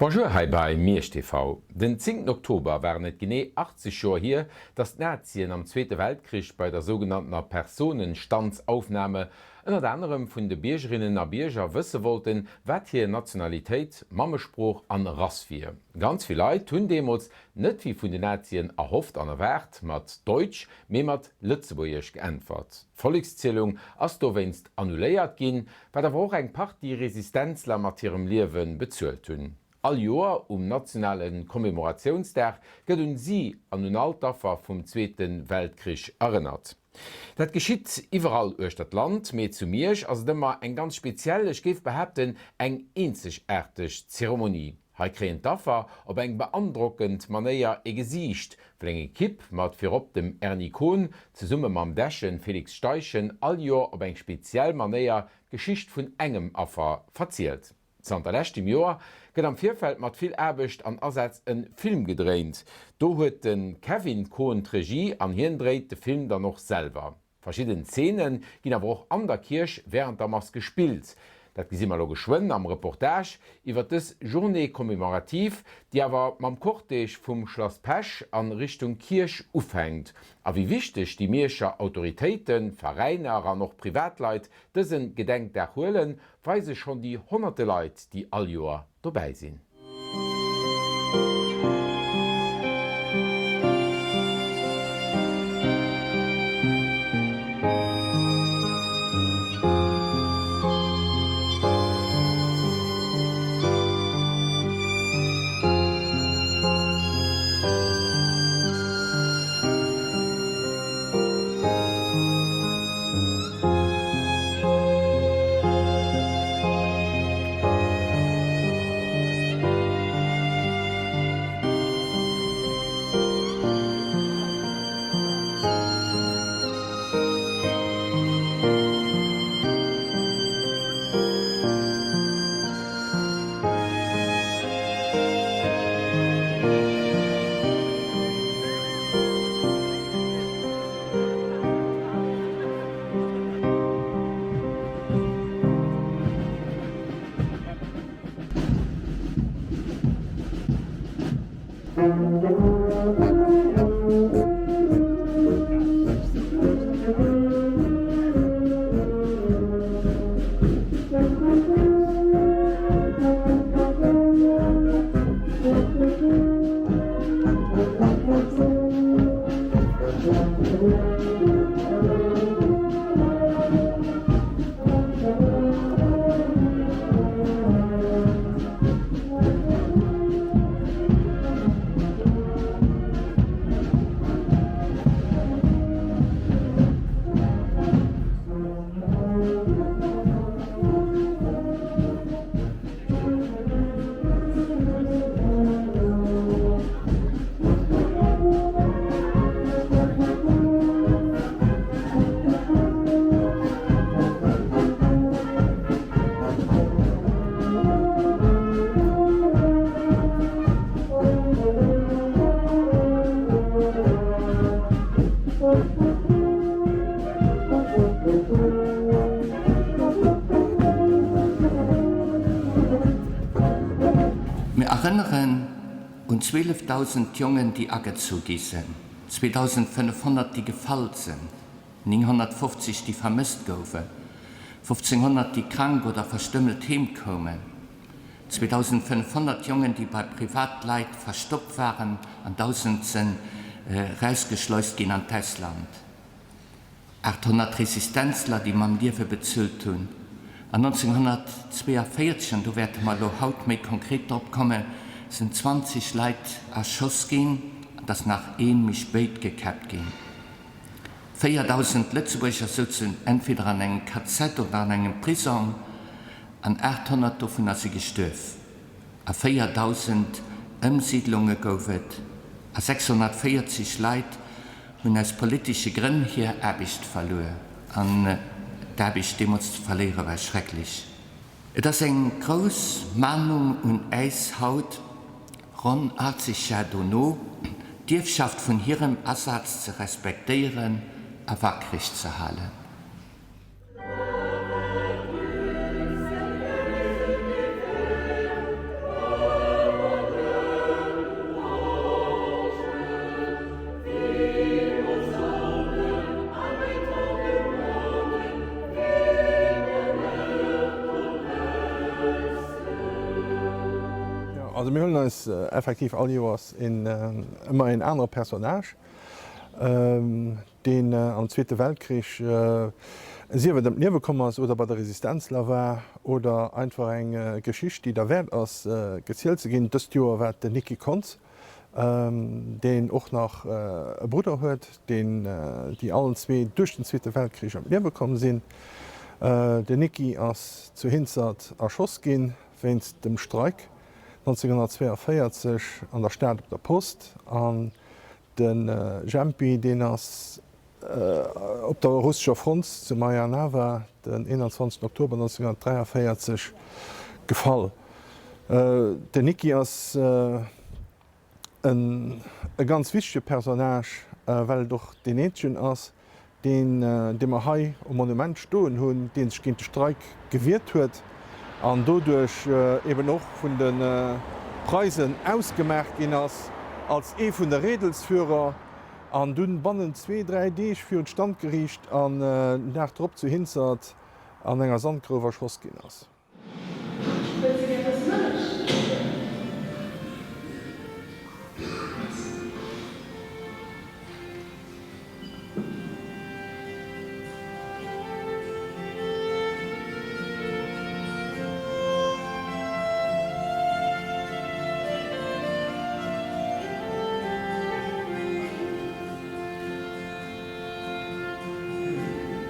Bonjour hei bei Miersch TV. Den 10 Oktober waren et genee 80 Joer hier, datt d'Nazien am Zweete Weltkrich bei der sougenanntener Personenstandsaufnahme ënnert anerem vun de Biergerinnen a Bierger wësse wollten, wat hir Nationalitéit, Mammesprooch an Rass wier. Ganz vill Leit hunn deemools net wéi vun den Nazien erhofft an erwaart mat Deutsch, mee mat Lëtzebuergesch geäntwert. D'Vollekszielung ass dowéinst annuléiert ginn, wat awer och eng Partie Resistenzler mat hirem Liewe bezuelt hunn. All Joer um nationale Commemoratiounsdag gëtt un si an un all d'Affer vum Zweete Weltkrich erënnert. Dat geschitt iwwerall uechter d'Land, mee zu Miersch ass et ëmmer eng ganz speziell, ech géif behaapten eng eenzegaarteg Zeremonie. Hei kréien d'Affer op eng beandrockend Manéier e Gesiicht, well eng Ekipp mat virop dem Erny Kohn zesumme mam Dechen Félix Steichen all Joer op eng speziell Manéier d'Geschicht vun engem Affer verzielt. Zanter leschtem Joer gëtt am Virfeld mat vill Aarbecht an Asaz e Film gedréint. Do huet de Kevin Kohn d'Regie an hien dréit de Film dann och selwer. Verschidden Zeene ginn awer och an der Kierch wärend der Mass gespillt. Dat gesi mer elo geschwënn am Reportage iwwer dës Journée commémorative, déi awer mam Cortège vum Schlass Pesch a Richtung Kierch ufänkt. A wéi wichteg déi Mierscher Autoritéiten, Veräiner an och Privatleit dëse Gedenkdag huelen, weise schonn déi honnerte Leit, déi all Joer dobäi sinn. Mir erënneren un 12.000 Jongen, déi agezu gi sinn, 2.500, déi gefall sinn, 950, déi vermësst goufen, 1.500, déi krank oder verstëmmelt heem koumen, 2.500 Jongen, déi bei Privatleit verstoppt waren an 1.000 sinn erausgeschleust ginn an d'Ausland. 800 Resistenzler, déi mam Liewe bezuelt hunn. An 1942, an do wäerte mer elo haut méi konkret drop kommen, sinn 20 Leit erschoss ginn an et ass nach ee méi spéit gekäppt ginn. 4.000 Lëtzebuerger souzen entweder an engem KZ oder an engem Prisong an 800 dovunner si gestuerf. A 4.000 Ëmsiidlunge gouf et a 640 Leit hunn aus politesche Grënn hir Aarbecht verluer. An d'Aarbecht deemools ze verléiere war schrecklech. Et ass eng grouss Mahnung un äis haut, ronn 80 Jar dono, d'Ierfschaft vun hirem Asaz ze respektéieren a wakreg ze halen. Also mir huelen eis effektiv all Joers een, ëmmer een anere Personnage, deen am Zweete Weltkrich sief et ëm d'Liewe komm ass oder bei der Resistenzler war oder einfach eng Geschicht, déi derwäert ass gezielt ze ginn. Dëst Joer war et den Niki Kontz, deen och nach e Brudder huet, deen, déi allen zwee duerch den Zweete Weltkrich ëm d'Liewe komm sinn. Den Niki ass zu Hinzert erschoss ginn wéinst dem Streik 1942 an der Stad op der Post an De Jempi, deen ass op der russescher Front zu Maja Nava den 21 Oktober 1943 gefall. Den Niki ass e ganz wichtege Personnage, well et och deen eenzegen ass, deen dee mer hei um Monument stoen hunn, dee sech géint de Streik gewiert huet an doduerch eben och vun de Preisen ausgemaach ginn ass als ee vun de Rädelsführer an dunn bannent zwee, dräi Deeg virun d'Standgeriicht an den Dag drop zu Hinzert an enger Sandgrouf erschoss ginn ass. Wëlls de gär bësse Mëllech?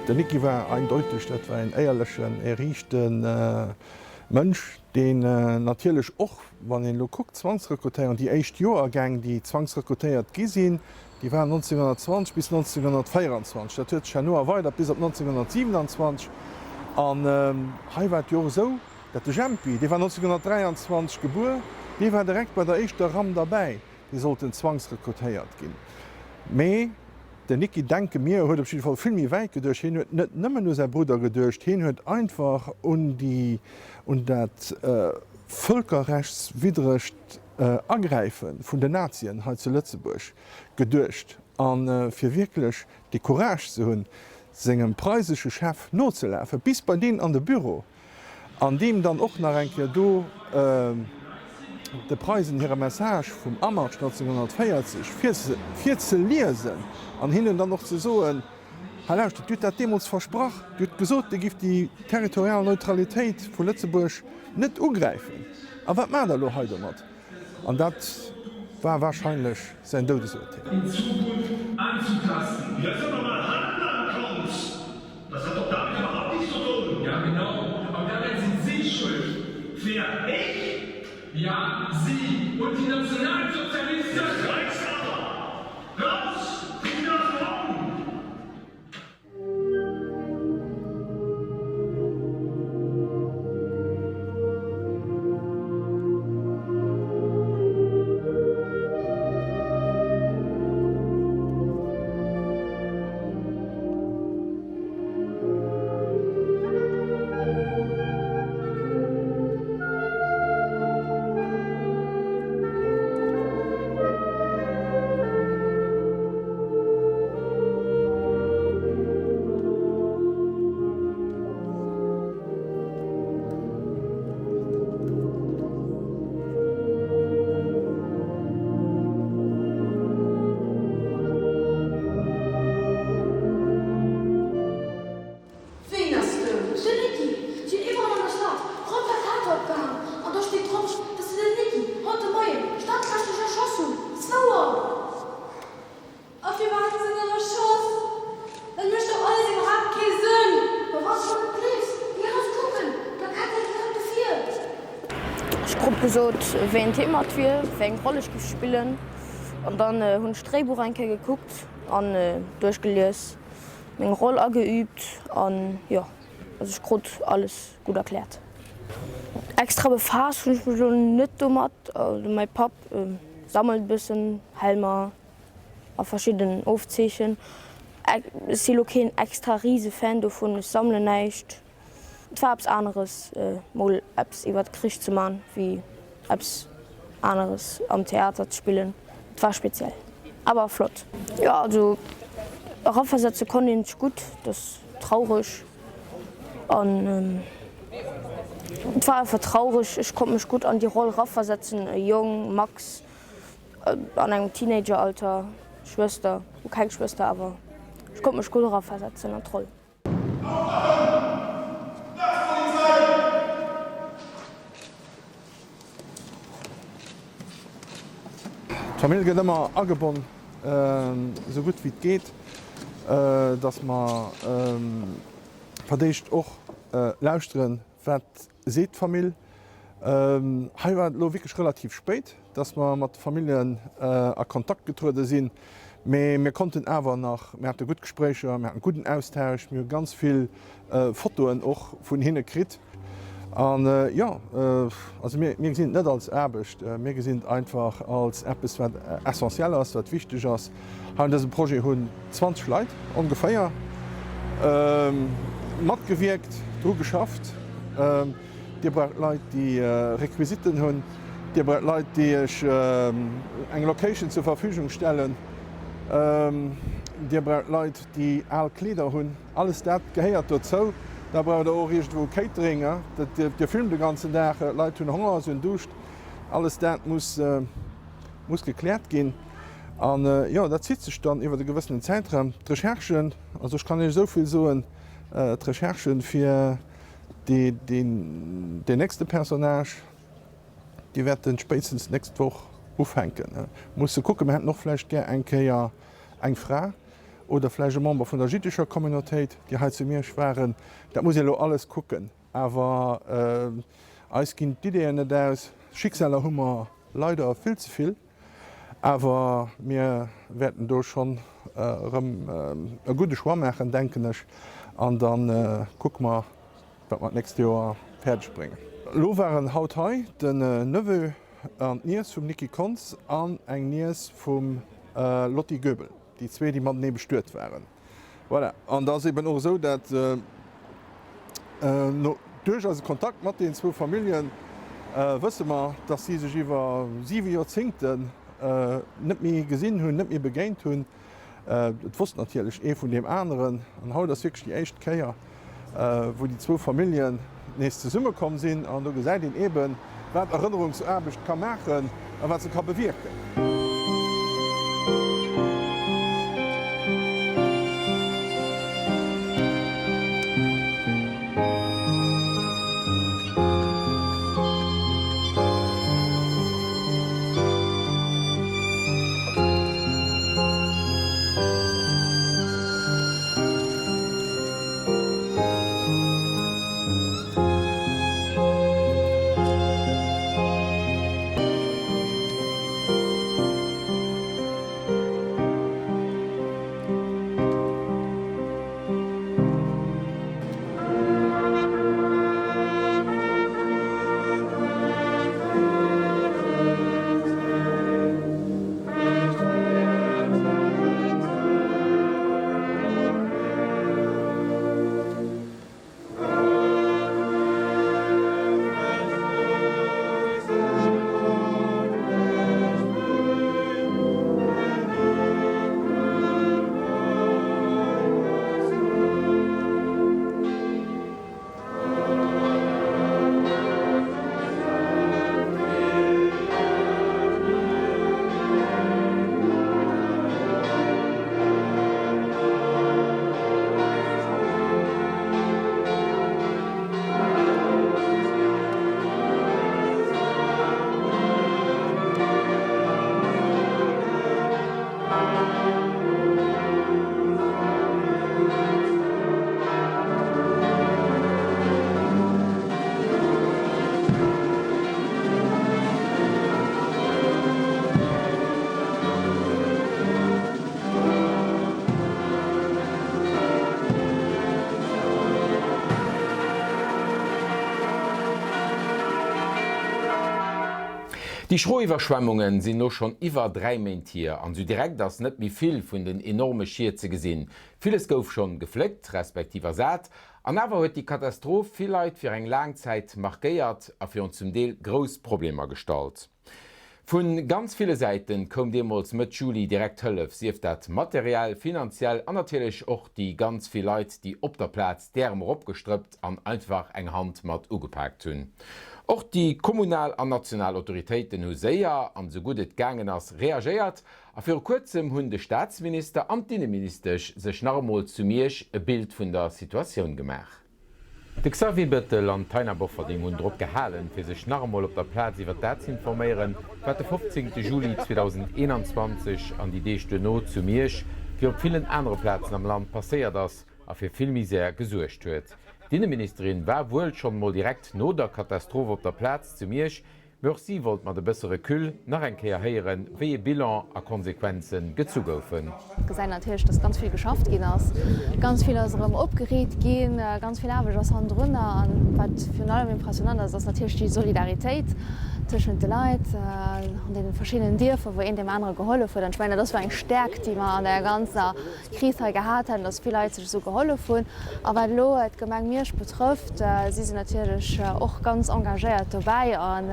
Den Niki war eindeuteg, dat war een éierlechen, ee riichte Mënsch, deen natierlech och, wann een elo kuckt, Zwangsrekrutéierung, déi éischt Joergäng, déi zwangsrekrutéiert gi sinn, déi waren 1920 bis 1924. Dat huet sech herno erweidert bis op 1927. An hei war et jo och esou, dat de Jempi, dee war 1923 gebuer, dee war direkt bei der éischter Ramm derbäi, déi sollten zwangsrekrutéiert ginn. Mee den Niki, denke mir, huet op jidde Fall vill méi wäit geduecht. Hien huet net nëmmen u säi Brudder geduecht, hien huet einfach un déi, un dat vëlkerrechtswiddregt Agräife vun den Nazien hei zu Lëtzebuerg geduecht. A fir wierklech dee Courage ze hunn, sengem preisesche Chef nozelafen, bis bei deen an de Büro, An deem dann och nach eng Kéier do de Preisen hire Message vum Amarsch 1940 virzeliesen an hinnen dann och ze soen, Hei lauschtert, Dir hutt dat deemools versprach, Dir hutt gesot, Dir gifft déi territorial Neutralitéit vu Lëtzebuerg net ugräifen, a wat maacht Der elo hei domat? An dat war wahrscheinlech säin Doudesurteel. In Zukunft anzutasten. Ja, sag mal, Handland kommt! Das hat doch damit überhaupt nichts zu tun! Ja genau, aber daran sind Sie schuld! Wer? Ich? Ja, Sie und die Nationalsozialisten! Jetzt reicht's aber! Raus! Bring mir aus den Augen! Ween ass dout? Den Niki! Si hunn iwwerall an der Stad rout Plakater opgehaang an do steet drop, dass se den Niki haut de Moien standrechtlech erschoss hunn. S'wouer! A firwat hu se en erschoss? Dat mécht doch alles iwwerhaapt kee Sënn! Ma wann s de mer net gleefs, géi eraus kucken, d'Plakater hänken direkt dovir. Ech krut gesot, wéi en Thema et wier, wéi eng Roll ech géif spillen an dann hunn ech d'Dréibuch eng Kéier gekuckt an duerchgelies. Meng Roll ageübt an jo, also ech krut alles gutt erkläert. Extra befaasst hunn ech mech elo net domat, also mäi Papp sammelt e bëssen Helmer a verschidden Ofzeechen. Ech si elo keen extra rise Fan dovun, ech sammelen näischt. Et war eppes aneres mol eppes iwwert Krich ze man wéi eppes aneres am Theater ze spillen. Et war speziell awer flott. Jo also eraversetze konnt een sech gutt, et ass traureg an. Et war einfach traureg. Ech konnt mech gutt an déi Roll raversetzen, e Jong, Max, an engem Teenageralter, Schwëster, hu keng Schwëster, awer ech konnt mech gutt eraversetzen an d'Roll. D'Famill gëtt ëmmer agebonn, esou gutt wéi et geet, dass mer fir d'éischt och lauschteren, wat seet d'Famill. Hei war et elo wierklech relativ spéit, dass mer mat de Familljen a Kontakt getruede sinn, mee mir konnten awer nach, mir hate gutt Gespréicher, mir haten gudden Austausch, mir hu ganz vill Fotoen och vun hinne kritt. An jo, also mir gesinn et net als Aarbecht, mir gesinn et einfach als eppes, wat essentiell ass, wat wichteg ass. Hei un dësem Projet hunn 20 Leit ongeféier matgewierkt, dru geschafft. Dir braucht Leit, déi Requisiten hunn. Dir braucht Leit, déi Iech eng Location zur Verfügung stellen. Dir braucht Leit, déi al Kleeder hunn. Alles dat gehéiert dozou. Da braucht Der och iergendwou Catering. Dir filmt de ganzen Dag, d'Leit hunn Honger, se hunn Duuscht. Alles dat muss muss gekläert ginn. An jo, dat zitt sech dann iwwer e gewëssenen Zäitraum. D'Recherchen, also ech kann Iech esou vill soen, d'Recherchen fir deen nächste Personnage, déi wäerte spéitstens d'nächst Woch ufänken. Musse kucken, mir hätten och vläicht gär eng Kéier eng Fra oder vläicht e Member vun der jiddescher Communautéit, déi hei zu Miersch waren. Dat muss ee elo alles kucken. Awer eis ginn d'Ideeën net aus. Schicksaler hu mer leider vill ze vill. Awer mir wäerten do schonn erëm e gudde Choix maachen, denken ech. An da kucke mer, wat mer d'nächst Joer fäerdeg bréngen. Elo waren haut hei den Neveu an d'Niess vum Niki Kontz an eng Niess vum Lotty Goebel, déi zwee, déi matenee bestuet waren. Voilà. An et ass eben och esou, dat no duerch eise Kontakt mat deenen zwou Familljen wësse mer, dass si sech iwwer siwe Joerzéngten net méi gesinn hunn, net méi begéint hunn. Et wosst natierlech ee vun deem aneren. An haut ass wierklech déi éischt Kéier, wou déi zwou Familljen nees zesummekomm sinn. An do gesäit een eeben, wat Erënnerungsaarbecht ka maachen a wat se ka bewierken. Déi schro Iwwerschwemmungen sinn lo schonn iwwer 3 Méint hier an sou direkt ass net méi vill vun den enorme Schied ze gesinn. Villes gouf schonn gefléckt respektiv ersat an awer huet déi Katastroph vill Leit fir eng laang Zäit markéiert a virun zum Deel grouss Problemer gestallt. Vu ganz ville Säiten koum deemools Mëtt Juli direkt Hëllef, sief dat materiell, finanziell an natierlech och déi ganz vill Leit, déi op der Plaz d'Äerm eropgestrëppt an einfach eng Hand mat ugepaakt hunn. Och déi kommunal an national Autoritéiten hu séier an esou gutt et gaangen ass reagéiert a viru kuerzem hunn de Staatsminister an d'Inneministesch sech nach emol zu Miersch e Bild vun der Situatioun gemaach. De Xavier Bettel an d'Taina Bofferding hunn drop gehalen, fir sech nach emol op der Plaz iwwer dat z'informéieren, wat de 15 Juli 2021 an déi Deeg duerno zu Miersch, wéi op villen anere Plazen am Land, passéiert ass a fir vill Misär gesuergt huet. D'Inneministerin war wuel schonn emol direkt no der Katastroph op der Plaz zu Miersch, Mee och si wollt mat e bësse Recul nach eng Kéier héieren, wéi ee Bilan a Konsequenze gezu goufen. Et gesäit natierlech, dass ganz vill geschafft ginn ass. Ganz vill ass erëm opgeriit ginn, ganz vill Aarbecht ass hannendrunner. An wat virun allem impressionant ass, ass natierlech déi Solidaritéit tëschent de Leit an deene verschiddenen Dierfer, wou een deem anere gehollef huet. An ech mengen, dat ass esou eng Stäerkt, déi mer an där ganzer Kris hei gehat hätten, dass vill Leit sech esou gehollef hunn. A wat elo d'Gemeng Miersch betrëfft, si se natierlech och ganz engagéiert dobäi an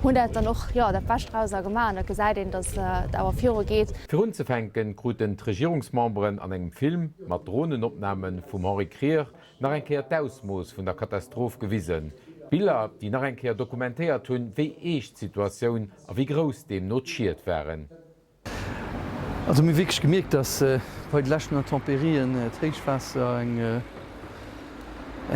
hunn dat dann och, jo, dat Bescht drauser gemaach. An et gesäit een, dass et awer viru geet. Fir unzefänken kruten d'Regierungsmemberen an engem Film mat Dronenopname vum Henri Krier nach eng Kéier d'Ausmooss vun der Katastroph gewisen. Biller, déi nach eng Kéier dokumentéiert hunn, wéi eescht d'Situatioun a wéi grouss deemno d'Schied waren. Also mir hu wierklech gemierkt, dass bei de leschten Intempérien d'Héichwaasser eng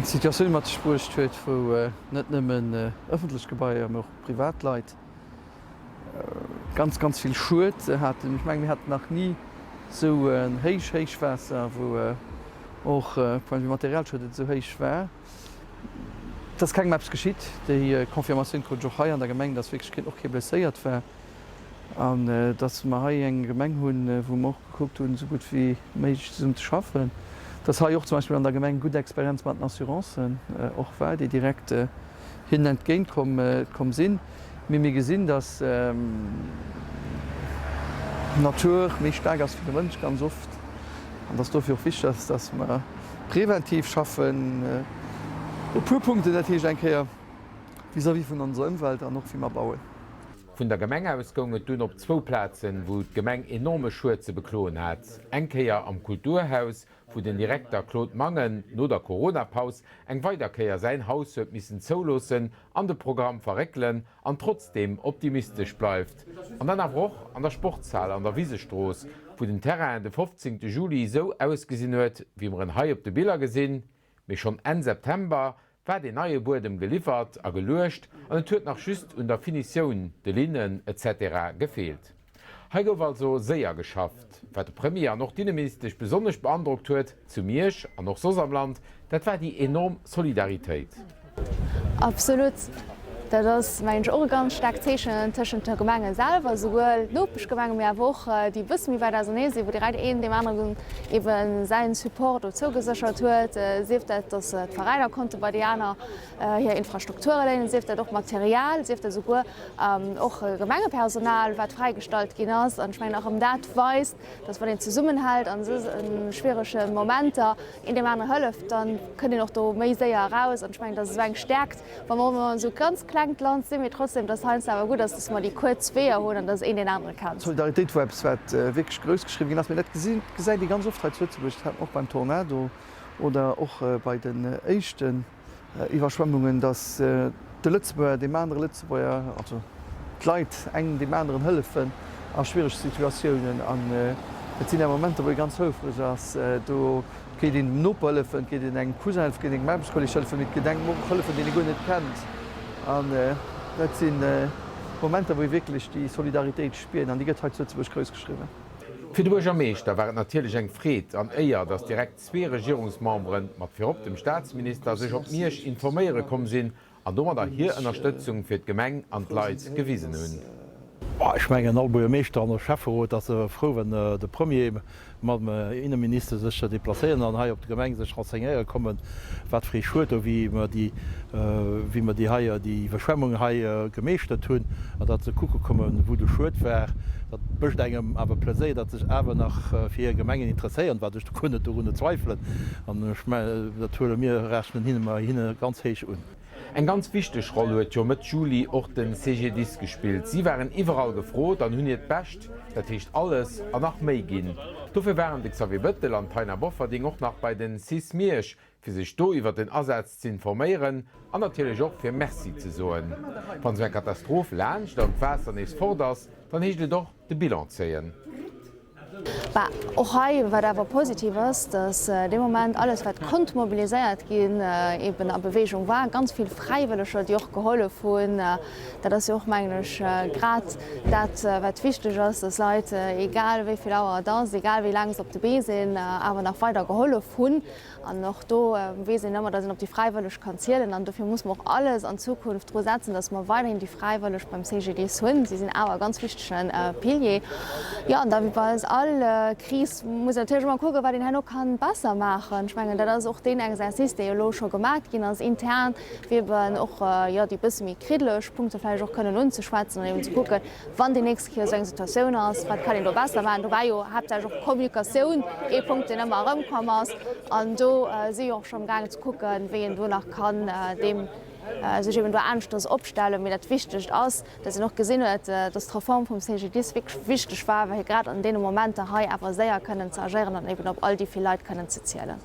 Situatioun mat sech bruecht huet, wou net nëmmen ëffentlech Gebaier, mä och privat Leit ganz, ganz vill Schued haten. Ech mengen, mir haten nach ni esou en héich Héichwaasser, wou och point de vue Materialschued et esou héich war. Et ass kengem eppes geschitt. Déi Confirmatioun krut ech och hei an der Gemeng, dass wierklech keen, och kee blesséiert war. An dass mer hei eng Gemeng hunn, wou mer och gekuckt hunn, esou gutt wéi méiglech zesummen ze schaffen. Dass hei och zum Beispill an der Gemeng gutt Experienz mat den Assurancen och war, déi direkt hinnen entgéint komm sinn. Mee mir gesinn, dass d'Natur méi staark ass wéi de Mënsch ganz oft an dass dofir och wichteg ass, dass mer preventiv schaffen op puer Punkten, dat heescht eng Kéier vis-à-vis vun onser Ëmwelt an och wéi mer bauen. Vun der Gemeng aus goung et dunn op zwou Plazen, wou d'Gemeng enorme Schued ze bekloen hat. Eng Kéier am Kulturhaus, wou den Direkter Claude Mangen no der Corona-Paus eng weider Kéier säin Haus huet missen zouloossen an de Programm verréckelen an trotzdeem optimistesch bleift. An dann awer och an der Sportshal an der Wisestrooss, wou den Terrain de 15 Juli esou ausgesinn huet, wéi mer en hei op de Biller gesinn. Mee schonn Enn September war deen neie Buedem geliwwert a geluecht an et huet nach just un der Finitioun, de Linnen etc. Gefeelt. Hei gouf also séier geschafft. Wat de Premier an och d'Inneministesch besonnesch beandrockt huet, zu Miersch an och soss am Land, dat war déi enorm Solidaritéit. Absolut. Dat ass, mengen ech, och e ganz staarkt Zeechen tëschent de Gemenge selwer, souwuel d'Nopeschgemengen, mee awer och déi e bësse méi wäit ausernee sinn, wou direkt een deem aneren ebe säin Support do zougeséchert huet, sief dat, datt d'Veräiner konnte bei déi aner hir Infrastrukture léinen, sief dat och Material, sief dat esouguer och Gemengepersonal, wat fräigestallt ginn ass. An ech mengen, och erëm dat weist, datt wann een zesummenhält an esou schwierege Momenter, een deem anere hëlleft, da kënnt een och do méi séier eraus. An ech mengen, dat ass esou eng Stärkt, wa mer och ëmmer esou ganz klengt Land sinn, mee trotzdem, dass heiansdo awer gutt ass, dass mer déi kuerz Weeër hunn an dass een deen anere kennt. Solidaritéit wor eppes, wat wierklech grouss geschriwwen ginn ass, mee dat gesäit ee ganz oft hei zu Lëtzebuerg, dat hat mer och beim Tornado oder och bei den éischten Iwwerschwemmungen, dass de Lëtzebuerger deem anere Lëtzebuerger, also d'Leit engem deem aneren hëllefen a schwierege Situatiounen. An et sinn awer Momenter, wou ee ganz houfreg ass. Do geet een dem Noper hëllefen, et geet een engem Cousin hëllefen, et geet engem Aarbechtskolleg hëllefen, mee et geet engem och hëllefen, deen ee guer net kennt. An dat si Momenter, wou ee wierklech déi Solidaritéit spiert an déi gëtt hei zu Lëtzebuerg groussgeschriwwen. Fir de Buergermeeschter war et natierlech eng Freed an Éier, datt direkt zwee Regierungsmemberen, mat virop dem Staatsminister, sech op Miersch informéiere komm sinn an domadder hir Ënnerstëtzung fir d'Gemeng an d'Leit gewisen hunn. Ech mengen, all Buergermeeschter an och Schäfferot ass frou, wenn de Premier mam Inneminister sech deplacéieren an hei op d'Gemeng sech renseignéiere kommen, wat fir ee Schued do, wéi mer déi, wéi mer déi hei, déi Iwwerschwemmung hei gemeeschtert hunn, an datt se kucke kommen, wou de Schued war. Dat mécht engem awer Pleséier, datt sech awer nach fir hir Gemengen interesséieren, wat ech guer net dorunner zweifelen. An ech mengen, dat huele mir, rechnen hinne mer hinne ganz héich un. Eng ganz wichteg Roll huet jo Mëtt Juli och den CGDIS gespillt. Si waren iwwerall gefrot an hunn hiert Bescht, dat heescht alles an nach méi ginn. Dofir waren de Xavier Bëttel an d'Taina Bofferding och nach bei den cis Miersch, fir sech do iwwer den Asaz z'informéieren an natierlech och fir Merci ze soen. Wann sou eng Katastroph laanscht an d'Waasser nees fort ass, dann heescht et och de Bilan zéien. Bah, och hei, wat awer positiv ass, dass dee Moment alles, wat konnt mobiliséiert ginn, eben a Bewegung war. Ganz vill Fräiwëlleger, déi och gehollef hunn. Dat ass jo och, mengen ech, grad dat, wat wichteg ass, dass Leit, egal wéi vill Auer et ass, egal wéi laang se op de Bee sinn, awer nach weider gehollef hunn. An och do weess een ëmmer, datt een op déi Fräiwëlleg kann zielen. An dofir muss mer och alles an Zukunft dru setzen, datt mer weiderhin déi Fräiwëlleg beim CGDIS hunn. Si sinn awer e ganz wichtege Pilier. Jo, an da wéi bei eis all Kris muss een natierlech ëmmer kucken, wat een herno kann besser maachen. Ech mengen, dat ass och deen Exercice, dee jo elo scho gemaat ginn ass intern, fir eben och, jo, déi bësse méi kriddeleg Punkte vläicht och kënnen unzeschwätzen an eben ze kucken, Wann déi nächst Kéier esou eng Situatioun ass, wat kann een do besser maachen? Do war jo haaptsächlech och Kommunikatioun ee Punkt, deen ëmmer erëmkomm ass. An do si jo och scho amgaangen ze kucken, wéi een do nach kann deem sech eben do aneschters opstellen. Mee dat Wichtegt ass, dass een och gesinn huet, dass d'Reform vum CGDIS wierklech wichteg war, fir grad an deene Momenter hei awer séier kënnen ze agéieren an eben op all déi vill Leit kënnen ze zielen.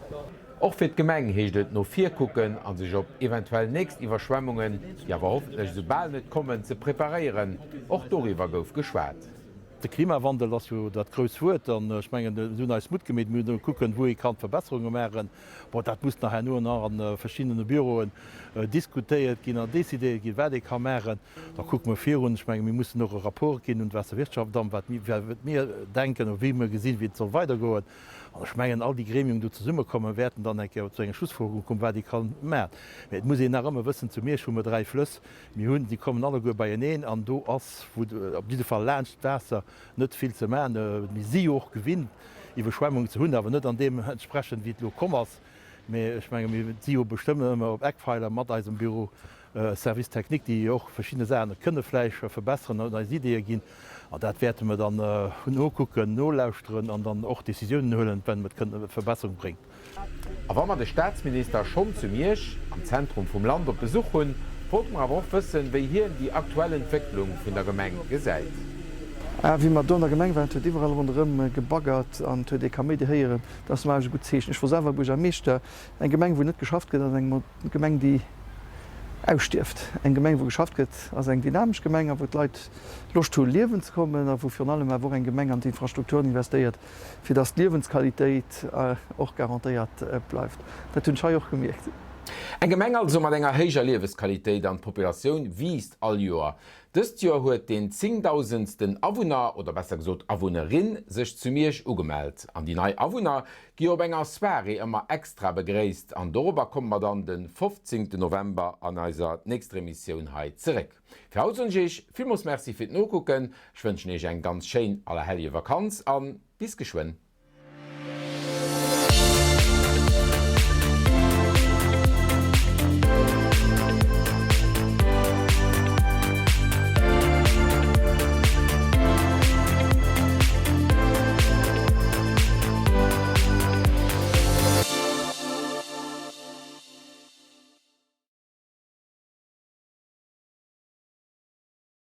Och fir d'Gemeng heescht et no vir kucken a sech op eventuell nächst Iwwerschwemmungen, déi awer hoffentlech esou bal net kommen, ze preparéieren. Och doriwwer gouf geschwat. De Klimawandel ass jo dat grouss Wuert an ech mengen, mir hunn eis Mutt gemeet, mir hunn kucken, wou ee kann Verbesserunge maachen. Bon, dat muss nach herno nach a verschiddene Büroen diskutéiert ginn an decidéiert ginn, wat ee ka maachen. Da kucke mer virun. Ech menge mir mussen och e Rapport ginn un d'Waasserwirtschaftsamt, wat mir denken oder wéi mir gesinn, wéi et soll weidergoen. An ech mengen, all déi Gremien, déi do zesummekommen, wäerten dann eng Kéier zu enger Schlussfolgerung kommen, wat ee ka maachen. Mä et muss een nach ëmmer wëssen, zu Miersch hu mer 3 Flëss. Mir hunn, déi kommen alleguer beieneen an do ass, wou op jidde Fall laanscht d'Waasser, net vill ze maachen. Mir si jo och gewinnt, Iwwerschwemmungen ze hunn, awer net an deem entsprechend, wéi et elo komm ass. Mä ech menge mir si jo bestëmmt ëmmer op Eckpfeiler mat eisem Büro Service technique, déi och verschidde Saachen kënne vläicht verbesseren an eis Ideeë ginn. An dat wäerte mer dann nokucken, nolauschteren an dann och Décisiounen huelen, wenn et kënne Verbesserung bréngt. A wa mer de Staatsminister schonn zu Miersch, am Zentrum vum Land, op Besuch hunn, wollte mer awer och wëssen, wéi hien déi aktuell Entwécklung vun der Gemeng gesäit. Wéi mer do an der Gemeng waren, et huet iwwerall ronderëm gebaggert an et huet ee Kaméidi héieren. Dat ass normalerweis e gutt Zeechen. Ech wor selwer Buergermeeschter. Eng Gemeng, wou net geschafft gëtt, ass eng Gemeng, déi ausstierft. Eng Gemeng, wou geschafft gëtt, ass eng dynamesch Gemeng a wou d'Leit Loscht hu liewen ze kommen a wou virun allem awer och eng Gemeng an d'Infrastrukturen investéiert, fir datt d'Liewensqualitéit och garantéiert bleift. Dat hunn ech hei och gemierkt. Eng Gemeng also mat enger héijer Liewesqualitéit an d'Populatioun wiisst all Joer. Dëst Joer huet deen zéngdausendsten Awunner, oder besser gesot Awunnerin, sech zu Miersch ugemellt. An déi nei Awunner gi op enger Soirée ëmmer extra begréisst an dorobber komme mer dann de 15 November an eiser nächster Emissioun hei zeréck. Fir haut soen ech Iech villmools Merci fir d'Nokucken, ech wënschen Iech eng ganz schéin Allerhelljevakanz an bis geschwënn.